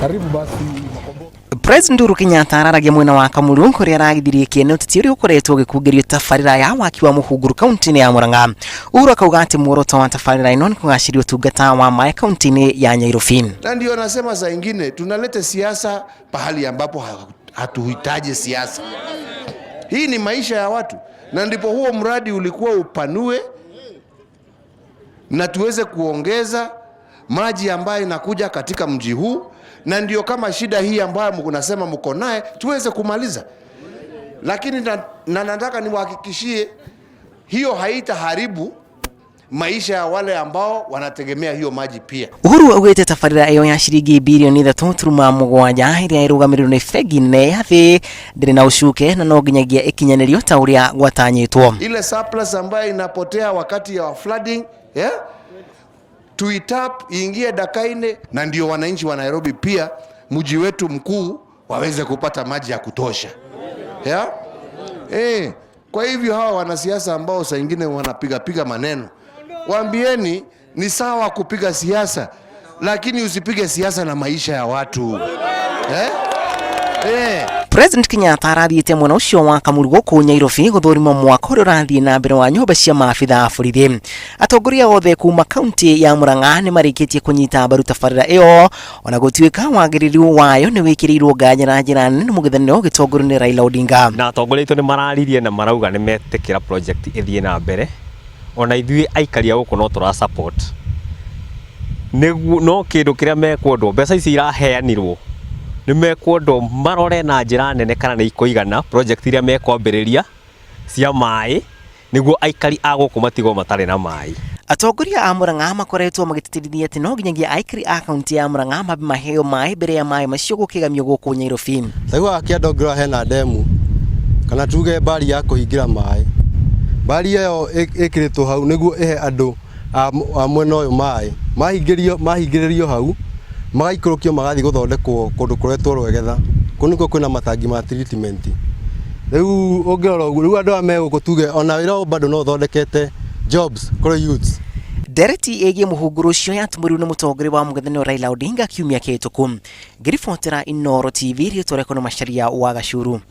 Karibu basi Makombo. President Uhuru Kenyatta araragia mwena wa Kamulu kuria aragithirie kiene uteti uria ukoretwo ugikungerio tabarira ya waki wa muhunguru kaunti-ini ya Murang'a. Uhuru akauga ati muoroto wa tabarira ino ni kugaciria utungata wa maĩ kaunti-ini ya Nyairobi. Na ndio nasema saa ingine tunaleta siasa pahali ambapo hatuhitaji siasa. Hii ni maisha ya watu, na ndipo huo mradi ulikuwa upanue na tuweze kuongeza maji ambayo inakuja katika mji huu, na ndio kama shida hii ambayo mnasema mko naye tuweze kumaliza. Lakini na nataka niwahakikishie hiyo haitaharibu maisha ya wale ambao wanategemea hiyo maji pia. Uhuru augite tabarira iyo ya ciringi birioni 3.7 ĩrĩa ĩrũgamĩrĩirwo nĩ bengi nene ya thĩ ndĩrĩ na ũcuke na no nginyagia ĩkinyanĩrio ta ũrĩa gwatanyĩtwo. Ile surplus ambayo inapotea wakati ya flooding, yeah? Tuitap iingie Dakaine, na ndio wananchi wa Nairobi pia mji wetu mkuu waweze kupata maji ya kutosha, yeah? Kwa hivyo hawa wanasiasa ambao saa ingine wanapiga piga maneno, waambieni ni sawa kupiga siasa, lakini usipige siasa na maisha ya watu, eh? President Kenyatta arathiĩte mwena ũcio wa Kamuru gũkũ Nyairobi gũthũrima mwako ũrĩa ũrathiĩ na mbere wa nyũmba cia maabitha a borithi. Atongoria othe kuma kaunti ya Murang'a nĩ marĩkĩtie kũnyita mbaru tabarĩra ĩyo ona gũtuĩka wagĩrĩru wayo nĩ wĩkĩrĩirwo nganja na njĩra nene nĩ mũng'ethanĩro ũgĩtongorio nĩ Raila Odinga. Na atongoria aitũ nĩ mararirie na marauga nĩ metĩkĩra project ĩthiĩ na mbere, ona ithuĩ aikari a gũkũ no tũra support nĩguo, no kĩndũ kĩrĩa mekwendwo, mbeca ici iraheanirwo nĩ mekwendwo marore na njĩra nene kana nĩ ikũigana project iria mekwambĩrĩria cia maĩ, nĩguo aikari a gũkũ matigwo matarĩ na maĩ. Atongoria a Murang'a makoretwo magĩtĩtĩrithia atĩ no nginyagia aikari a kaunti ya Murang'a mambe maheo maĩ mbere ya maĩ macio gũkĩgamio gũkũ Nyairobi. Rĩu haha kĩanda ũngĩrora hena ndemu kana tuge mbari ya kũhingĩra maĩ. Mbari ĩyo ĩkĩrĩtwo hau nĩguo ĩhe andũ a mwena ũyũ maĩ. Mahingĩrĩrio hau magaikũrũkio magathiĩ gũthondekwo kũndũ kũretwo Rwegetha. Kũu nĩkuo kwĩna matangi ma treatment. Rĩu ũngĩrora ũguo, rĩu andũ aya me gũkũ tuge ona wĩra ũyũ bado no ũthondekete jobs kũrĩ youths. Ndereti ĩgiĩ mũhunguru ũcio yatumũrirwo nĩ mũtongoria wa mũng'ethanĩro Raila Odinga kiumia kĩhĩtũku. Ngĩribotera Inooro TV, rĩtwa rĩakwa nĩ Macharia wa Gacuru.